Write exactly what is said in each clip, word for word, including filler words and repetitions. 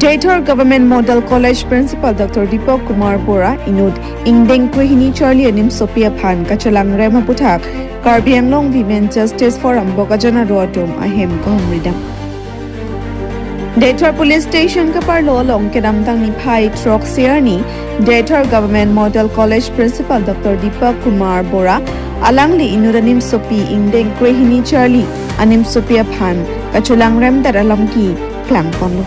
Deithor Government Model College Principal Doctor Deepak Kumar Bora inut ingdeng krehini charli animsopi aphan kachelangrem aputhak Karbi Anglong Women Justice Forum Bokajan aro atum ahem kahumridam. Deithor Police Station kaparlo along kedamtang niphai throksi arni Deithor Government Model College Principal Doctor Deepak Kumar Bora alangli inut animsopi ingdeng krehini charli animsopi aphan kachelangrem dat alam keklang ponlo.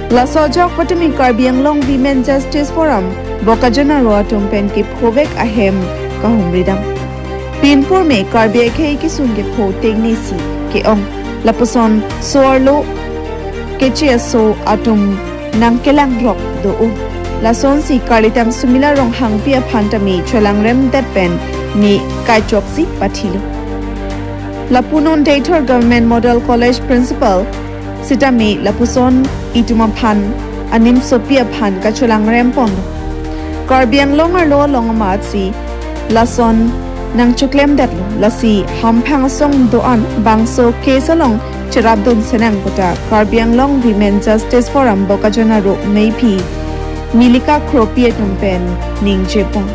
Laso ajok patumi Karbi Anglong Women Justice Forum Bokajan aro atum pen kephovek ahem kahumridam. Pinpur me Karbi akhei kesung kepho tengnesi ke-ong. Lapuson so-arlo keche aso atum nangkelang rok do-o. Lasonsi karlitang Sumila Ronghangpi aphan tame chelangrem det pen me kaichoksi pathilo. Lapu non Deithor Government Model College Principal sitame lapuson itum aphan animsopi aphan kachelangrem ponlo. Karbi Anglong arlo along amatsi lason nangcheklemdetlo, lasi hamphang asong do-an bangso case along cherapdun senang puta Karbi Anglong Women Justice Forum Bokajan aro mephi Milika Kropi atum pen ningje pon.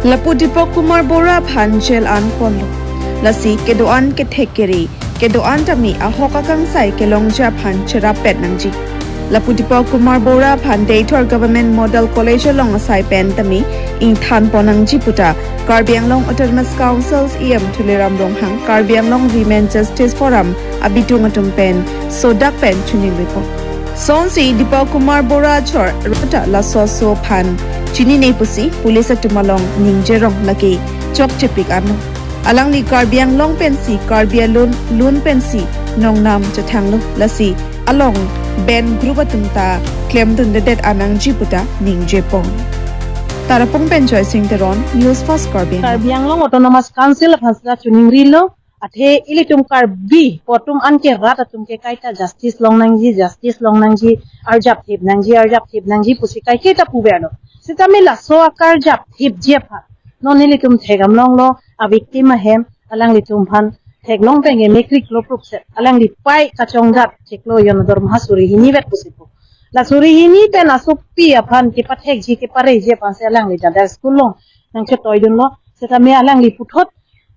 Lapu Deepak Kumar Bora aphan jail an ponlo. Lasi kedo-an kethek kere, kedo-an tame ahok akangsai kelongji aphan cherap pet nangji. Lapu Deepak Kumar Bora aphan Deithor Government Model College along asai pen tame ingthan pon nangji puta Karbi Anglong Autonomous Council's E M Tuliram Ronghang, Karbi Anglong Women Justice Forum abitung atum pen sodak pen choningri pon. Sonsi Deepak Kumar Bora achor rota laso aso aphan chinine pusi police atum along ningjerong, lake chokchepik anlo. Alangli Karbi Anglong pensi, Karbi alun lun pensi nongnam chethanglo, lasi along band group atum ta klemdundedet nangji puta ningje pon. Tarapung pen Joy Singh Teron, News Fast Karbi Anglong. Karbi Anglong Autonomous Council aphan seta choningrilo, athe ilitum Karbi atum anke rat atum ke kaita justice long nangji, justice long nangji, arjap thip nangji, arjap thip nangji pusi kaiketa puverlo. Sitame laso akarjap thipji aphan non ilitum thekdam longlo, a victim ahem, alanglitum aphan theklong pen ke mekriklo prukset, alangli pai kachongdat chiklo jon dorma suri hini vet pusi pu. La suri hini pen asopi aphan kepathekji kepareji aphansi alangli dada school along nangchetoidunlo, sitame alangli puthot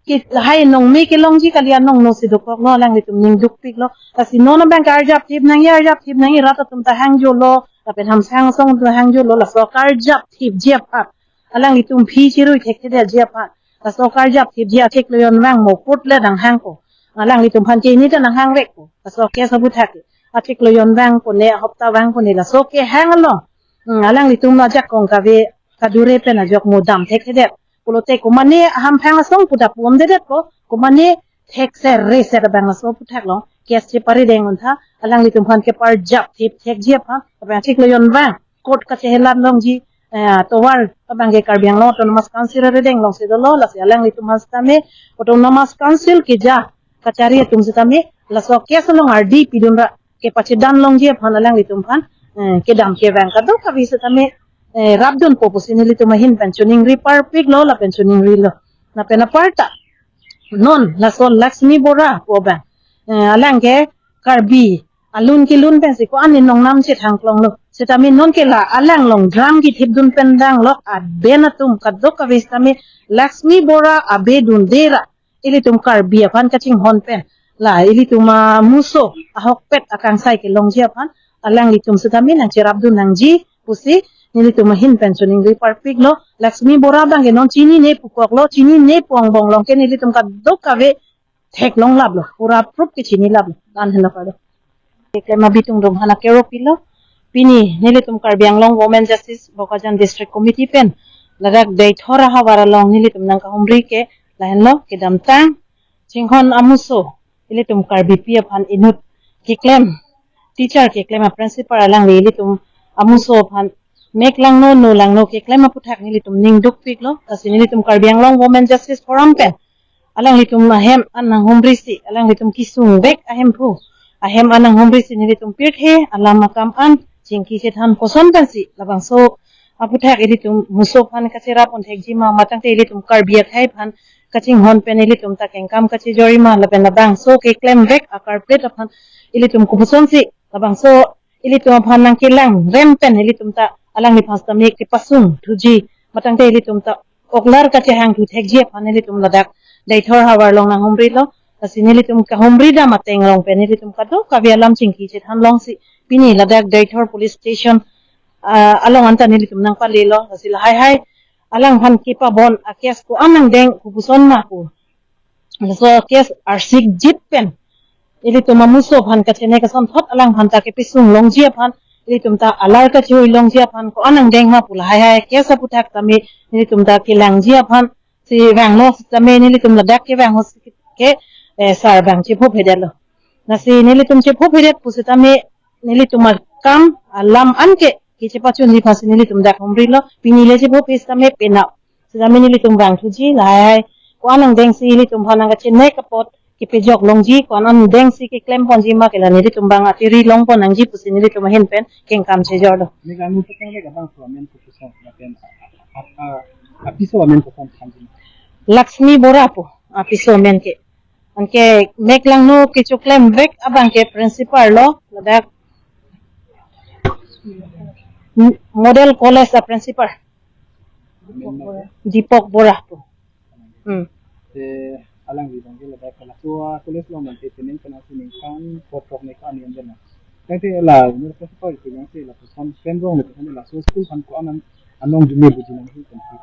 ke lahai nongme kelongji kali, anong nosi dokoklo, alanglitum ning dukpiklo. Lasi non abang ke arjap thip nangji, arjap thip nangji, rat atum ta hangjolo, lapen hamphang asong ta hangjolo, laso akarjap thipji aphan alanglitum aphi chirui thekthedetji aphan, laso akarjap thipji achiklo jon vang mo put le nanghangpo. Alanglitum aphan ke ini ta nanghangvekpo. Laso case aputhak ke achiklo jon vang pone, hopta vang pone, laso kehang along, hmm, alanglitum ajakong kave kadure pen ajok mo dam thekthedet. Pulote komane hamphang asong pu ta pum dedetpo, komane thekser reser abang laso aputhak along case cheparedeng untha, alanglitum aphan keparjap thip thekji aphan, lapen achiklo jon vang court kachehelat longji, eh, tovar abang ke Karbi Anglong Autonomous Council aredeng alongsi dolo, lasi alanglitum aphan sitame Autonomous Council keja kachari atum sitame laso case along ardi pidunra kepachedan longji aphan alanglitum aphan, eh, kedam kevang kadokave sitame, eh, rapdunpo pusi nelitum ahin pen choningri parpiklo lapen choningrilo. Lapen aparta non laso Lakshmi Bora pu abang, eh, alang ke Karbi alun kelun pensi ko-an nongnam chethang klonglo. Sitame non ke la alang along drum kethipdun pen danglo, aben atum kadokave sitame Lakshmi Bora abe dunde ra ilitum Karbi aphan kachinghon pen, la ilitum amuso ahokpet akangsai kelongji aphan alanglitum sitame nangcherapdun nangji pusi nelitum ahin pen choningri parpiklo. Lakshmi Bora abang ke non chinine pukoklo, chinine pu angbong along ke nelitum kadokave theklonglaplo, pura proof ke chinilaplo. Dan helo kado. Keklem abitung atum aphan akero pilo. Pini nelitum Karbi Anglong Women Justice Bokajan District Committee pen ladak Deithor ahavar along nelitum nangkahumri ke lahenlo, kedamtang chinghon amuso ilitum Karbipi aphan inut keklem, teacher keklem a principal alangli ilitum amuso aphan mek langno no langno keklem aputhak nelitum ning dukpiklo. Lasi nelitum Karbi Anglong Women Justice Forum pen alanglitum ahem an nanghumrisi, alanglitum kesungvek ahemphu ahem an nanghumrisi nelitum pirthe alam akam an chingki chethan koson pensi labangso aputhak ilitum muso aphan kacherap un thekji ma, matangte ilitum Karbi akhei aphan kachinghon pen ilitum ta kengkam kachejor-i ma, lapen labangso keklemvek a culprit aphan ilitum kopusonsi Labangso ilitum aphan nangkelang rem pen ilitum ta alangliphan sitame kepasung thuji, matangte ilitum ta oklar kachehang thu thekji aphan ilitum ladak Deithor havar along nanghumrilo. Lasi nelitum kahumri dam ateng along pen nelitum kadokave alam chingki chethan longsi pini ladak Deithor police station, ah, along anta nelitum nangpalelo. Lasi lahai hai alangphan kepabon a-case ko-an nangdeng, kopuson ma pu, laso case arsikjit pen ilitum amuso aphan kachene kasonthot alangphan ta kepasung longji aphan, ilitum ta alar kachehui longji aphan ko-an nangdeng ma pu lahai hai case aputhak tame nelitum ta kelangji aphan si vanglo sitame nelitum ladak kevang ho si ke, eh, sar abang chephophe detlo. Lasi nelitum chephophe det pusitame nelitum akam alam anke kechepachunji aphansi nelitum dak humrilo, pini le chephophe sitame penap sitame nelitum vangthuji lahai hai ko-an nangdengsi ilitum aphan nangkachene kapot kepajok longji, ko-an nangdengsi keklem ponji ma ke la nelitum abang atiri longpon nangji pusi nelitum ahin pen kengkam chejorlo. Mek langno keklem vek abangso amen kopuson, lapen a, a, a, apiso amen koson thanji? Laxmi Bora pu apiso amen ke. Anke mek langno kechoklem vek abang ke principal lo, ladak Model College a-principal. Amen lo. Deepak Bora pu. Hmm. Te alangli abang ke ladak laso a-college along abang ke penang penang si ningkan photrok ne ka-an ni amdena. Tangte la, nor principal ke yang si lapuson pen rong le pen laso school aphan ko-an an anong jume buji nang si kan si.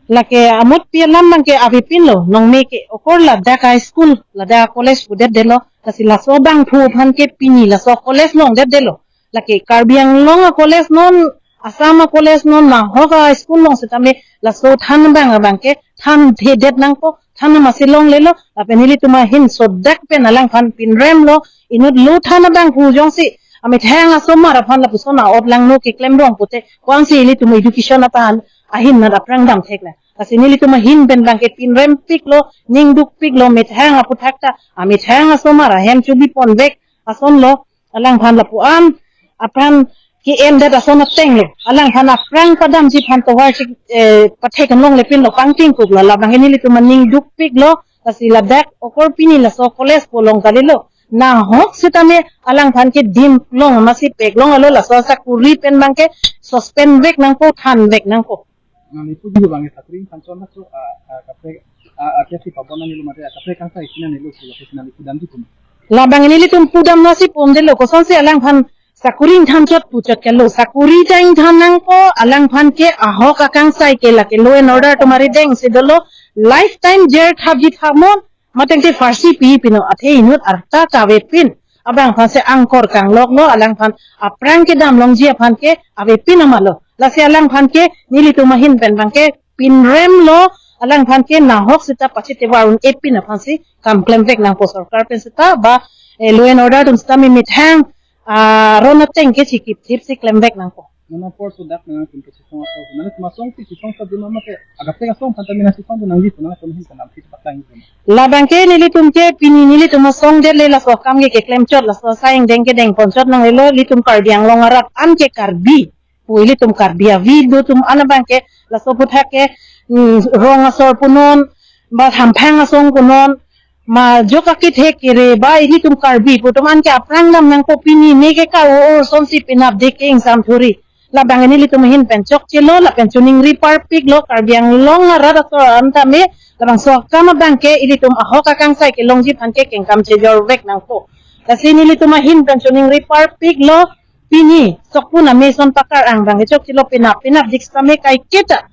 Lake amutpi alam abang ke avepinlo, nong me ke okor ladak a-school, ladak college pudetdetlo, lasi laso abangphu aphan ke pini laso college longdetdetlo. Lake Karbi Anglong a-college non, Assam a-college non, nahok a-school along sitame laso than abang abang ke thanthedet nangpo, than masi longlelo, lapen nelitum ahin sodak pen alangphan pinremlo, inut lo than abangphu jongsi amethang asomar aphan lapuson a-ot langno keklem rong pute, ko-ansi ilitum education atan ahin nat aphrang damthek la. Lasi nelitum ahin pen abang ke pinrempiklo, ningdukpiklo, methang aputhak ta, amethang asomar ahem chobipon vek asonlo, alangphan lapu-an apran ke-endet ason atenglo. Alangphan aphrang padamji aphan tovar chik, eh, pathek anlong lepinlo, pangtingkuklo, labang ke nelitum aning dukpiklo, lasi ladak okor pini laso college pu along kalilo. Nahok sitame alangphan kedim long masi pek longlo, laso sakuri pen abang ke suspend vek nangpo, than vek nangpo. Nangli puji abang ke sakuri thanchot laso, ah, ah, kaprek, ah, ah, kesi pabon nangnelo mate, ah, kaprek kangsai si nangnelo si, laso si nangli pudamji pu ma? Labang nelitum pudam masi pumdetlo, kosonsi alangphan sakuri thanchot puchot kelo, sakuri ta ingthan nangpo, alangphan ke ahok akangsai ke lake law and order atum arideng si dolo, lifetime jail thapji thapnon, matangte pharsi pi pino, athe inut arta kavepin abangphan si angkor kangloklo, alangphan aphrang kedam longji aphan ke avepin amalo. Lasi alangphan ke nelitum ahin pen abang ke pinremlo, alangphan ke nahok sita pachit tevar un-epin aphansi kam klem vek nangpo sorkar pen sita ba, eh, law and order atum sitame methang, ah, ron ateng ke chikip thip si klem vek nangpo. Nana por so dak nang kin kechisong asor. Nana masong si chisong sa dima mate. Agap te asong panta mina chisong tu nangji tu nang atum hin kanam si paklang ji. Labang ke nelitum ke pini nelitum asong det le laso akam ke keklem chot, laso asai ingdeng kedeng ponchot nanglelo, ilitum Karbi Anglong arat an ke Karbi pu, ilitum Karbi avi do atum an abang ke laso aputhak ke, mm, rong asor punon, ba hamphang asong punon, ma jok akethe kere ba ilitum Karbi pu atum an ke aphrang dam nangpo, pini ne ke ka o o sonsi penap de ke ingsam thuri. Labang nelitum ahin pen chokchelo, lapen choningri parpiklo, Karbi Anglong arat asor an tame, labangso akam abang ke ilitum ahok akangsai kelongji aphan ke kengkam chejor vek nangpo. Lasi nelitum ahin pen choningri parpiklo, pini sokpun amei ason pakar ang abang ke chokchelo, penap penap dik sitame kaiketa,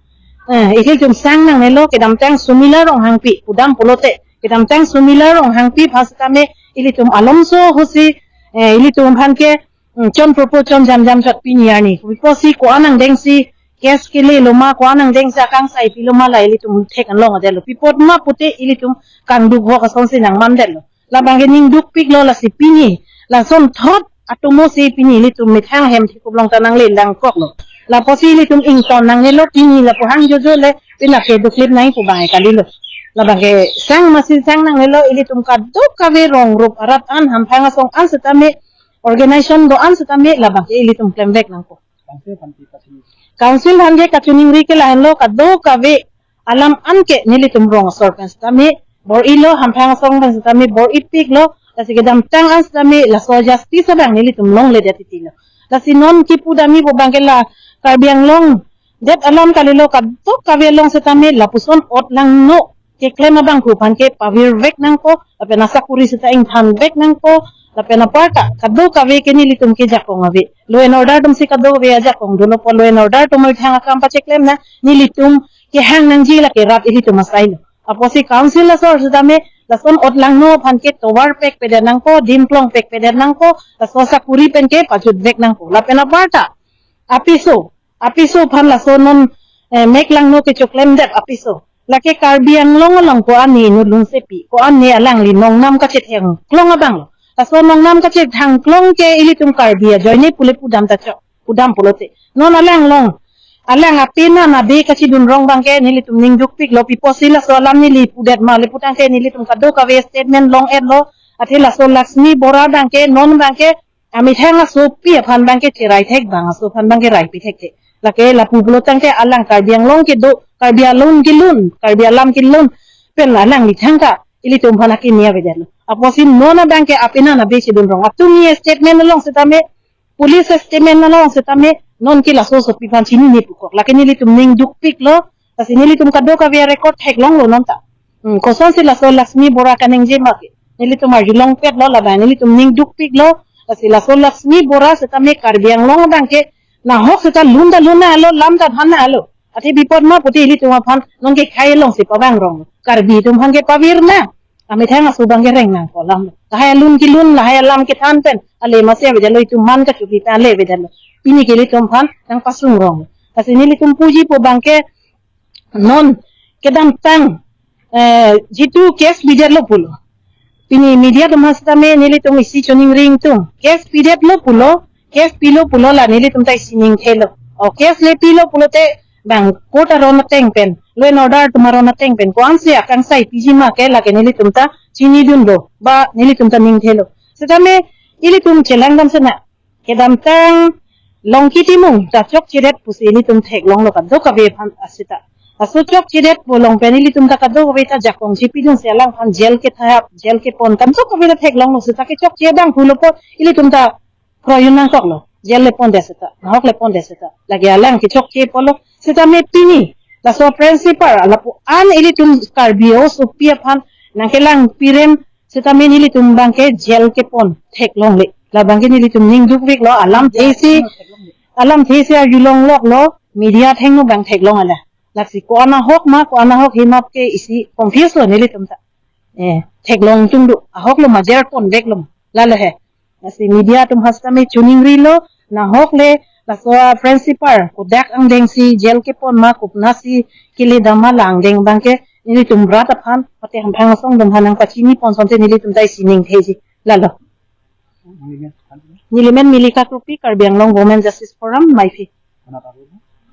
eh, ilitum sang nangnelo, kedamtang Sumila Ronghangpi pudam pulote, kedamtang Sumila Ronghangpi aphan sitame ilitum alomso ahutsi, eh, ilitum aphan ke, mm, chon propo chon jamjam chot pini arni. Kopi pusi ko-an nangdengsi case kelelo ma, ko-an nangdengsi akangsai pilo ma, la ilitum thek anlongdetlo. Pi apot ma pute ilitum kangduk hok asonsi nangmandetlo. Labang ke ning dukpiklo, lasi pini lasonthot atomo si pini ilitum methang hem thikup along ta nangle langkoklo. Lapusi ilitum ington nangnelo, pini lapu hang jojo le pini ke duklip nang pu abang kalilo. Labang ke sang masi sang nangnelo, ilitum kadokave rong rup arat an, hamphang asong an sitame, organization do an sitame, labang ke ilitum klem vek nangpo. Council aphan ke kachini. Council aphan ke kachoningri ke lahenlo, kadokave alam an ke nelitum rong asor pen sitame bor-ilo, hamphang asong pen sitame bor-ipiklo, Lasi kedamtang an setame laso justice abang nelitum longledet titilo. Lasi non kipu damji pu abangke la Karbi Anglong det alam kalilo, kadokave along setame lapuson ot langno keklem abangphu aphan ke pavirvek nangpo, lapen asakuri seta ingthanvek nangpo, lapen aparta kadokave ke nelitum ke ajakong ave. Law and order atumsi kadokave ajakong dolo pu, law and order atum methang akam pacheklem nang, nelitum kehang nangji lake rat ilitum asailo. Apotsi council asor setame lason ot langno aphan ke tovar pekpedet nangpo, dim klong pekpedet nangpo, laso asakuri pen ke pajutvek nangpo. Lapen aparta apiso, apiso aphan laso non, eh, mek langno kechoklem det apiso. Lake Karbi Anglong along ko-an ne inut lunsepi, ko-an ne alangli nongnam kachethang klong abanglo. Laso nongnam kachethang klong ke ilitum Karbi ajoine pule pudam ta chok, pudam pulote. Non alang along, alang apena na be kachidun rong abangke nelitum ning dukpiklo, pi apotsi laso alam neli pudet ma le pu tangte nelitum kadokave statement long-etlo, athe laso Laxmi Bora abangke non abangke amethang asopi aphan abangke cherai thek abang, aso aphan abangke rai pi thekthe. Lake lapu pulo tangte alang Karbi Anglong kedo, Karbi alun kelun, Karbi alam kelun pen alangli thangta ilitum aphan akimi avedetlo. Apotsi non abangke apena na be chidun rong. Atum ni statement along setame, police statement along setame non ke laso asopi aphan chinine pukok. Lake nelitum ning dukpiklo, lasi nelitum kadokave record theklonglo non ta. Hmm, kosonsi laso Laxmi Bora kaningje ma ke nelitum arjulongpetlo, labang nelitum ning dukpiklo. Lasi laso Laxmi Bora setame Karbi Anglong abangke nahok seta lun ta lun nanglo, lam ta than nanglo. Athe bipot ma puti ilitum aphan non ke khai alongsi pavang rong. Karbi atum aphan ke pavir nang. Amethang aso abangke reng nangpo alam. Lahai alun kelun, lahai alam kethan pen ale masi avedetlo, itum man kachupi pen ale avedetlo. Pini ke ilitum aphan nangpasung rong. Lasi nelitum puji pu abangke non kedamtang, eh, jitu case pidetlo pulo. Pini media atum setame nelitum isi choningri ingtung. Case pidetlo pulo, case pilo pulo la nelitum ta isi ningthelo. O case le pilo pulote bang court aron ateng pen, law and order atum aron ateng pen ko-ansi akangsai piji ma ke lake nelitum ta chinidunlo, ba nelitum ta ningthelo. Setame ilitum chelangdam sena, kedamtang Longki Timung ta chokchedet pusi ilitum theklonglo kadokave aphan aseta. Laso chokchedet pu along pen ilitum ta kadokave ta ajakong chipidunsi alangphan jail kethap, jail kepon kadokave ta theklonglo, seta kechokche abangphulo pu ilitum ta kroyun nangkoklo. Jail le pondet seta, nahok le pondet seta. Lake alang kechokche pulo. Setame pini laso principal lapu-an ilitum Karbi asopi aphan nangkelang pirem setame nelitum abangke jail kepon theklongle. Labangke nelitum ning dukpiklo, alamthe isi, alamthe isi arjulongloklo, media athengno abang theklong ala. Lasi ko-an ahok ma, ko-an ahokhe ma ke isi confuse lo nelitum ta. Eh, theklong tung do, ahoklo ma jail ponveklo ma. Lalo he. Lasi media atum setame choningrilo, nahok le laso principal kodak angdengsi jail kepon ma, kopinasi keledam ma la angdeng abangke nelitum rat aphan, mate hamphang asong atum aphan nangpachini pon asonte nelitum ta isi ningtheji. Lalo. Nelimen Milika Kropi, Karbi Anglong Women Justice Forum, Meiphi.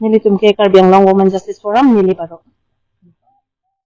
Nelitum ke Karbi Anglong Women Justice Forum, Nilip arlo.